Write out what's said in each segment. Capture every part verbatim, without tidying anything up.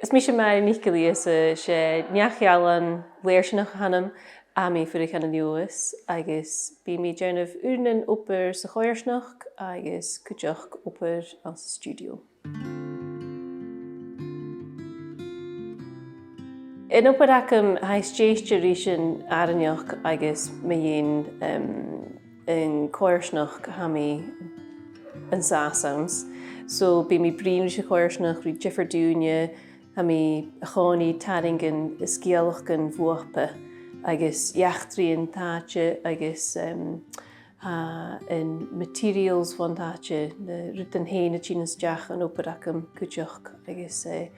Is mise Màiri NicGillÌosa, 's e neach-ealain lèirsinneach a th' annam, tha mi a' fuireach ann an Leòdhas, agus bidh mi a' dèanamh ùine obrach sa choimhearsnachd agus cuideachd obair anns an stiùidio. An obair agam, tha e stèidhichte ris an àrainneachd agus mu dheidhinn, em, an coimhearsnachd a tha mi an sàs anns. So, bidh mi a' bruidhinn ris a' choimhearsnachd, ri diofar daoine, tha mi an-còmhnaidh a' tarraing sgeulachdan bhuapa agus eachdraidhean an t-àite agus, em, tha na materials bhon t-àite, na rudan fhèin a' tighinn a-steach dhan obair agam cuideachd agus, eh,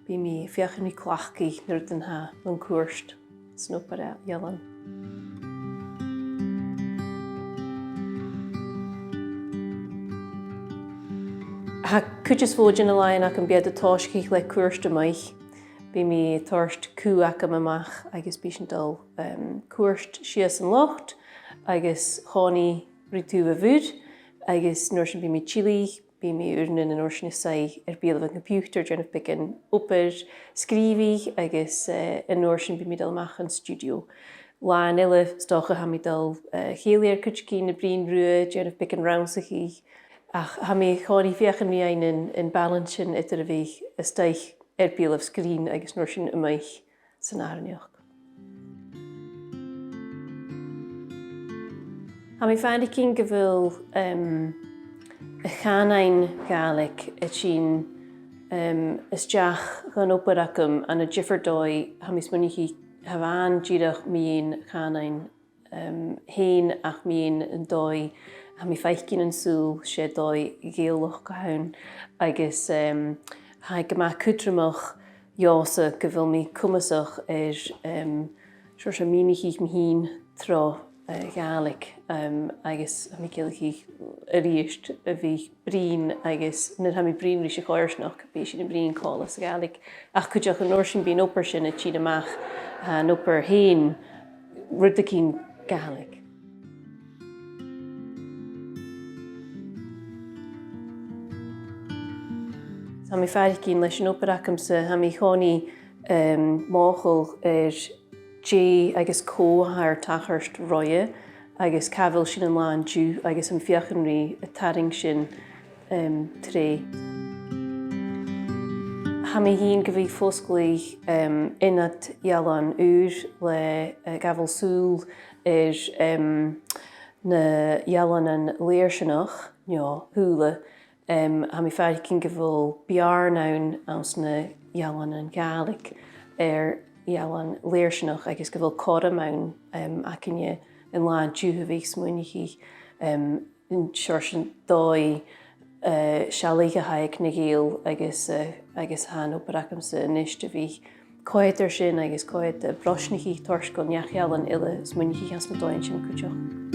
bidh mi a' feuchainn ri cleachdadh na rudan a tha mun cuairt san obair ealain. Tha cuid is motha de na làithean agam, bidh iad a' tòiseachadh le cuairt a-muigh. Bidh mi a' toirt cù agam a-mach agus bidh sinn a' dol, em, cuairt sìos an loch agus an-còmhnaidh ri taobh a' mhuir, agus an uair sin bidh mi a' tilleadh, bidh mi uaireannan an uair sin a' suidhe air beulaibh a' choimpiutair, a' dèanamh beagan obair sgrìobhaidh, agus, eh, an uair sin bidh mi a' dol a-mach dhan stiùidio. Làithean eile, 's dòcha, tha mi a' dol, eh, a chèilidh air cuideigin, a' bruidhinn riutha, a' dèanamh beagan rannsachaidh, ach tha mi an-còmhnaidh a' feuchainn ri fhaighinn an, an balance sin eadar a bhith a-staigh air beulaibh sgrìn agus an uair sin a-muigh san àrainneachd. Tha mi a' faireachdainn gu bheil, em, a' chànain Ghàidhlig a' tighinn, em, a-steach dhan obair agam ann an diofar dhòigh, tha mi a' smaoineachadh, a tha a' bhith dìreach mu dheidhinn chànain, em, fhèin ach mu dheidhinn an dòigh a tha mi a' faicinn an saoghal, 's e dòigh Ghàidhealach a th' ann, agus, em, tha e gu math cudromach dhòmhsa gu bheil mi comasach air, em, seòrsa mìneachadh mi fhìn tro, eh, Ghàidhlig, em, agus tha mi a' ciallachadh a-rithist a bhith a' bruidhinn, agus nuair a tha mi a' bruidhinn ris a' choimhearsnachd, bidh sinn a' bruidhinn còmhla sa Ghàidhlig. Ach cuideachd an uair sin bidh an obair sin a' tighinn a-mach, eh, an obair fhèin, rudeigin Gàidhlig. Tha mi a' faireachdainn leis an obair agamsa, tha mi an-còmhnaidh, em, mothachail air dè agus cò tha air tachairt roimhe, agus càit a bheil sinn an là an-diugh, agus tha mi a' feuchainn ri tarraing sin, em, tro. Tha mi fhìn gu bhith a' fosgladh, em, ionad ealain ùr le, eh, gabhail sùil air, em, na h-ealainean lèirsinneach, no shùile, em, tha mi a' faireachdainn gu bheil beàrn ann anns na h-ealainean Gàidhlig air ealain lèirsinneach agus gu bheil cothrom ann, em, againne an là an-diugh a bhith a' smaoineachadh, em, an seòrsa dòigh, eh, seallaidh a th' aig na Gàidheil agus, eh, agus tha an obair agamsa a-nis a bhith coimhead air sin agus coimhead a' brosnachaidh a' toirt gu neach-ealain eile a' smaoineachadh anns na dòighean sin cuideachd.